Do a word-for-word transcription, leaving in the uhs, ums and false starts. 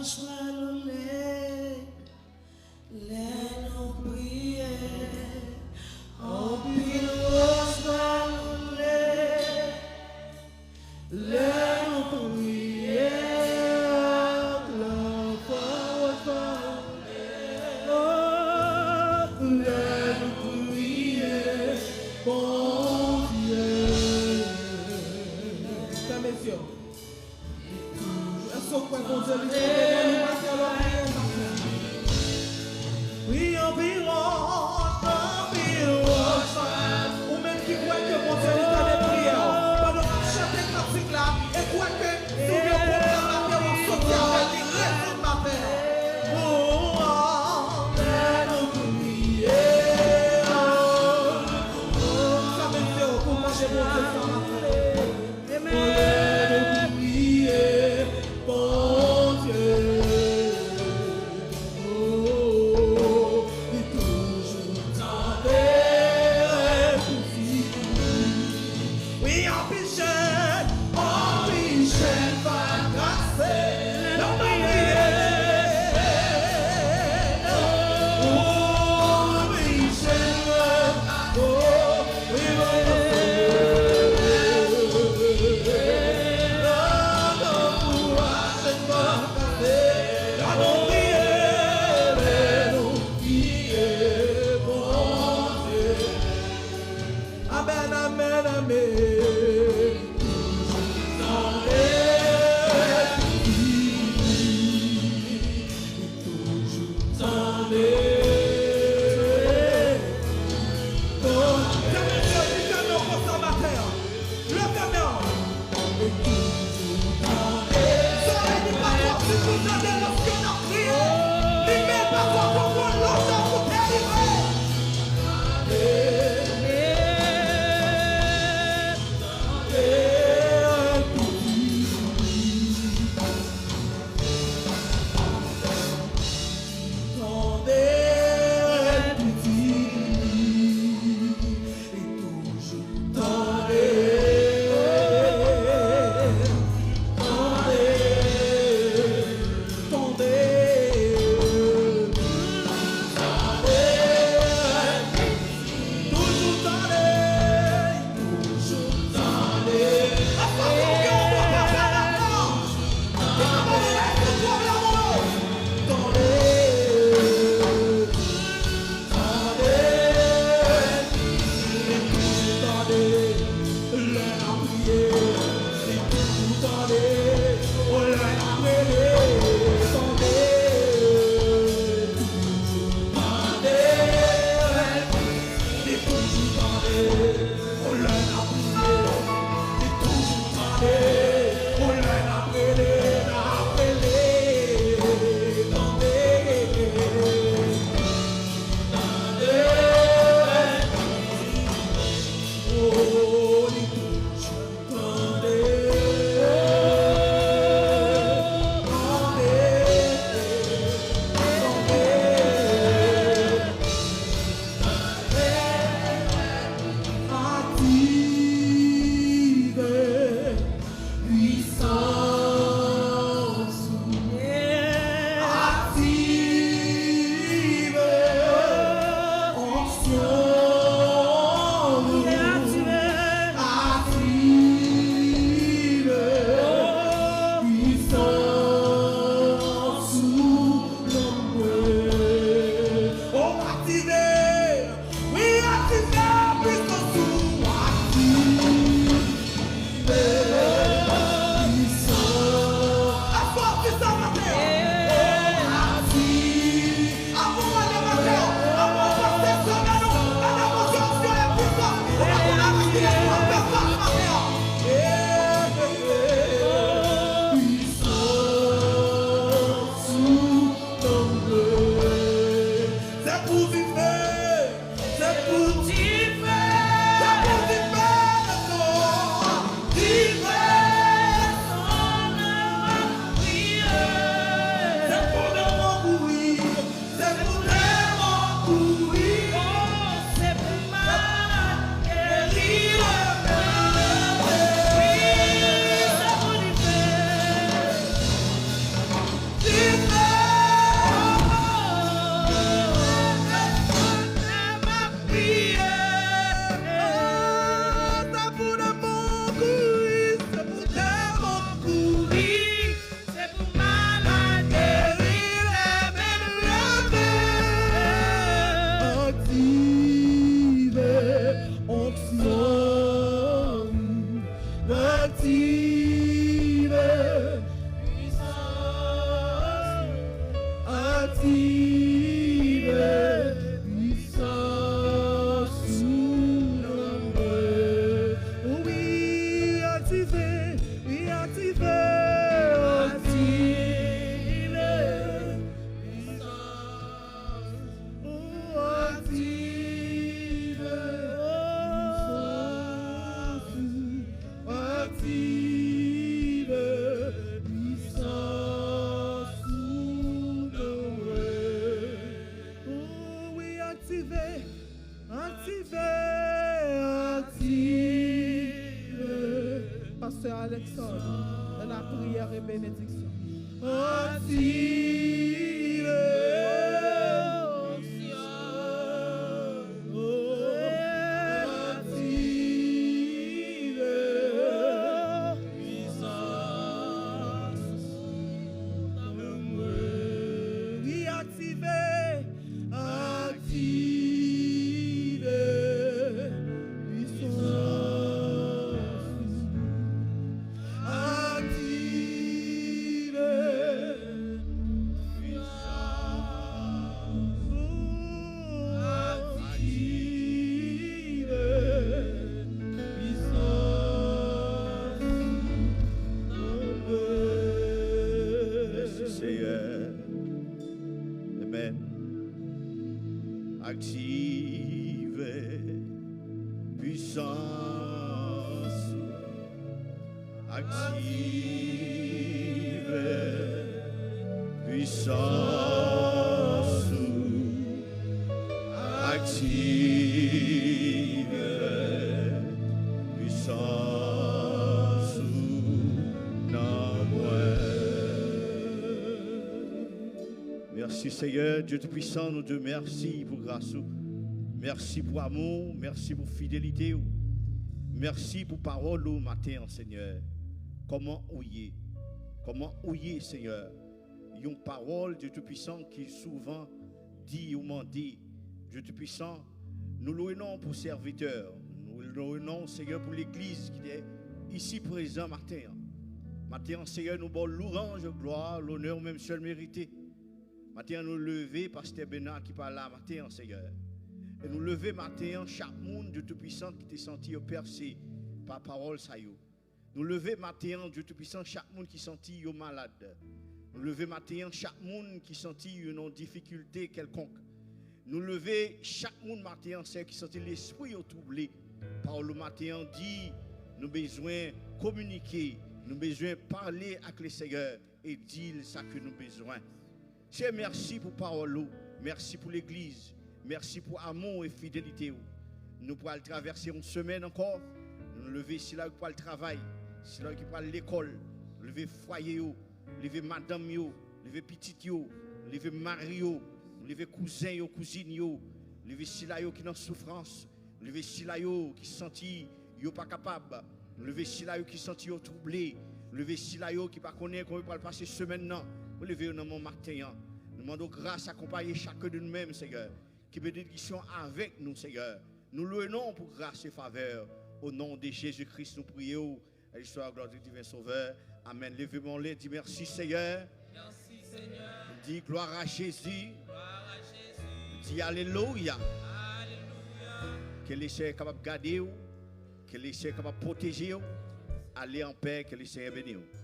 Wòch pa loule lè nou priye. Anpil wòch pa loule lè nou priye ak lafwa. Wòch pa loule lè nou priye Bondye. Frè mesye, èske w kwè Bondye li tande lè nou mache lè w priye maten? Wi, anpil wòch, anpil wòch. Ou menm ki kwè ke Bondye li tande priyè w, pandan w ap chante kantik la, e kwè ke si w gen yon pwoblèm maten, w ap soti avè l, li rezoud maten an. Ou anmèn ou priye. Sa menm se w pou mande Bondye sa maten an. Amen. Lè nou priye Bondye, oh, li toujou tande piti. Wi, anpil chèn, anpil chèn pa kase. Lè nou priye, oh, anpil chèn, oh, Amèn, amèn, amèn. Toujou tande. Fèmen je w, fèmen w konsa maten an. Leve men w. Solèy li pa twò di pou tande lòske n ap priye. Li menm pa twò konprann lè w ta pou delivre. Tande piti li, li toujou tande. Tande, tande. Sòl de la priyè e benediksyon. Aktive onksyon. Aktive pwisans. Wi, aktive. Aktive pwisans. Aktive pwisans. Aktive pwisans. Mèsi, Seyè. Amèn. Aktive pwisans. Aktive pwisans. Aktive pwisans nan mwen. Mèsi, Seyè, Dye Toupisan, nou di w mèsi pou gras ou. Mèsi pou amou w, mèsi pou fidelite w. Mèsi pou pawòl ou maten an, Senyè. Kòman ou ye? Kòman ou ye, Senyè? Yon pawòl, Dye Toupisan, ki souvan di ou mande, Dye Toupisan, nou lwe non w pou sèvitè, nou lwe non w, Senyè, pou legliz ki te isi prezan maten an. Maten an, Senyè, nou ba w louwanj, glwa, lonè ou menm sèl merite. Maten an, nou leve pastè Bena ki pa la maten an, Senyè. E nou leve maten an, chak moun, Dye Toupisan, ki te santi yo pèse pa pawòl sa yo. Nou leve maten an, Dye Toupisan, chak moun ki santi yo malad. Nou leve maten an, chak moun ki santi yo nan difikilte kèlkonk. Nou leve chak moun maten an, Seyè, ki santi lespri yo twouble. Pawòl ou maten an di, nou bezwen kominike, nou bezwen pale ak Leseyè e di l sa ke nou bezwen. Seyè, mèsi pou pawòl ou. Mèsi pou legliz. Mèsi pou amou e fidelite w. Nou pral travèse yon semèn ankò. Nou leve sila yo ki pral travay, sila yo ki pral lekòl. Leve fwaye yo, leve madanm yo, leve pitit yo, leve mari yo, leve kouzen yo, kouzin yo, leve sila yo ki nan soufrans, leve sila yo ki santi yo pa kapab, leve sila yo ki santi yo twouble, leve sila yo ki pa konnen kòman yo pral pase semèn nan. Ou leve yo nan men w maten an. Nou mande w gras akonpaye chak de nou menm, Seyè. Ke benediksyon avèk nou, Seyè. Nou lwe non w pou gras e favè. O non de Jezi Kris, nou priye w. Listwa, glwa di Diven Sovè. Amèn. Leve men w anlè, di mèsi, Seyè. Mèsi, Senyè. Di glwa a Jezi. Glwa a Jezi. Di alelouya. Alelouya. Ke Leseyè kapab gade w. Ke Leseyè kapab pwoteje w. Ale an pè, ke Leseyè beni w.